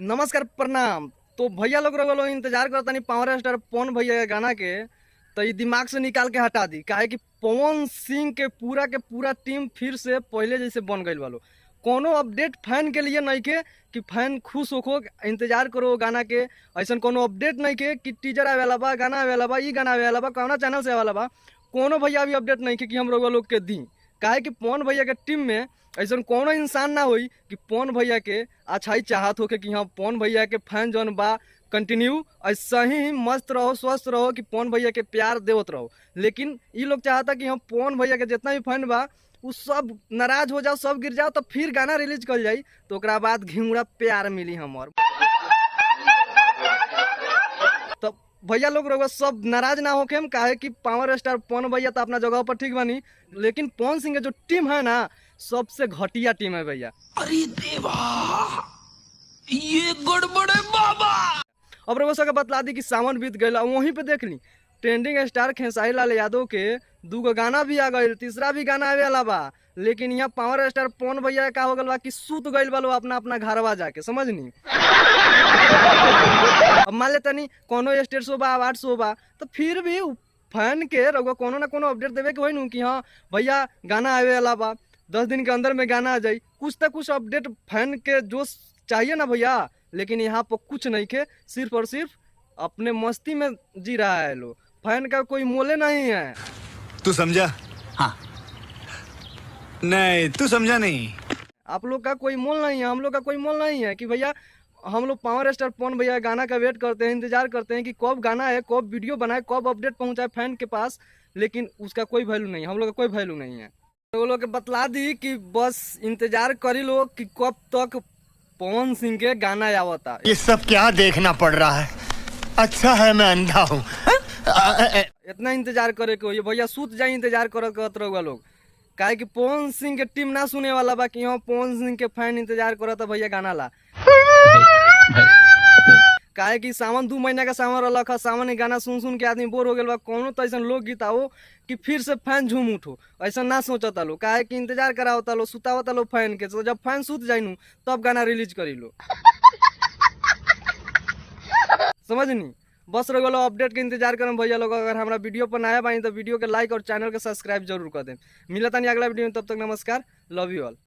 नमस्कार प्रणाम। तो भैया लोग रउआ इंतजार करतानी पावर स्टार पवन भैया के गाना के, तो ई दिमाग से निकाल के हटा दी, काहे कि पवन सिंह के पूरा टीम फिर से पहले जैसे बन गईल बालो। कोनो अपडेट फैन के लिए नहीं के कि फैन खुश होखो इंतजार करो गाना के, ऐसा कोनो अपडेट नहीं के कि टीजर आवे वाला बा, गाना आवे वाला बा, ई गाना आवे वाला बा, कौना चैनल से आवे वाला बा, कोनो भैया अभी अपडेट नहीं के कि हम रउआ लोग के दी। काहे कि पवन भैया के टीम में ऐसा कोनो इंसान ना होई कि पवन भैया के अच्छाई चाहत होके कि हाँ पवन भैया के फैन जौन बा कंटिन्यू ऐसा ही मस्त रहो, स्वस्थ रहो, कि पवन भैया के प्यार देवत रहो। लेकिन ये लोग चाहता कि हम पवन भैया के जितना भी फैन बा उ सब नाराज हो जाओ, सब गिर जाओ, तो फिर गाना रिलीज कर जाई, तो ओकरा बाद घिंगुड़ा प्यार मिली हमर। तो भैया लोग रउआ सब नाराज ना होके हम, काहे कि पावर स्टार पवन भैया तो अपना जगह पर ठीक बानी, लेकिन पवन सिंह के जो टीम है ना सबसे घटिया टीम है भैया। अरे देवा, ये गड़बड़ है बाबा। अब रउआ सबके बतला दी कि सावन बीत गइल, वहीं पे देख ली ट्रेंडिंग स्टार खेसारी लाल यादव के दूगो गाना भी आ गइल, तीसरा भी गाना आवे वाला बा, लेकिन यहाँ पावर स्टार पवन भैया का हो गइल बा कि सूत गइल बा लोग अपना अपना घरवा जाके, समझनी। अब मान ले तनी कोनो स्टेट शो बा, अवार्ड शो बा, तो फिर भी फैन के रउआ कोनो ना कोनो अपडेट देवे के होई नु कि हाँ भैया गाना आवे वाला बा, 10 दिन के अंदर में गाना आ जाई, कुछ तो कुछ अपडेट फैन के जोश चाहिए ना भैया। लेकिन यहाँ पर कुछ नहीं के, सिर्फ और सिर्फ अपने मस्ती में जी रहा है लोग, फैन का कोई मोले नहीं है। तू समझा? हाँ। नहीं तू समझा नहीं। आप लोग का कोई मोल नहीं है, हम लोग का कोई मोल नहीं है कि भैया हम लोग पावर स्टार पवन भैया गाना का वेट करते हैं, इंतजार करते हैं कि कब गाना है, कब वीडियो बनाए, कब अपडेट पहुंचाए फैन के पास, लेकिन उसका कोई वैल्यू नहीं, हम लोग का कोई वैल्यू नहीं है। तो वो लोग के बतला दी कि बस इंतजार करी लोग कि कब तक पवन सिंह के गाना आवता। ये सब क्या देखना पड़ रहा है, अच्छा है मैं अंधा हूँ। इतना इंतजार करे के होई भैया, सूत जाए इंतजार करत करत रहुआ लोग, काहे कि पवन सिंह के टीम ना सुने वाला बा कि हाँ पवन सिंह के फैन इंतजार करत भैया गाना ला। काहे कि सावन 2 महीना का सावन रहलक ह, सावन के गाना सुन सुन के आदमी बोर हो गेल बा, कोनो तो ऐसा लोकगीत आओ कि फिर से फैन झूम उठो, ऐसा ना सोचता लो, काहे कि इंतजार करावता लो, सुतावता लो फैन के, तो जब फैन सुत जाइनू तब गाना रिलीज करी लो, समझनी। बस रउआ लोग अपडेट के इंतजार करम भैया लोग। अगर हमारा वीडियो पर नया बानी तो वीडियो के लाइक और चैनल के सब्सक्राइब जरूर कर दें। मिलता नहीं अगला वीडियो में, तब तक नमस्कार, लव you all.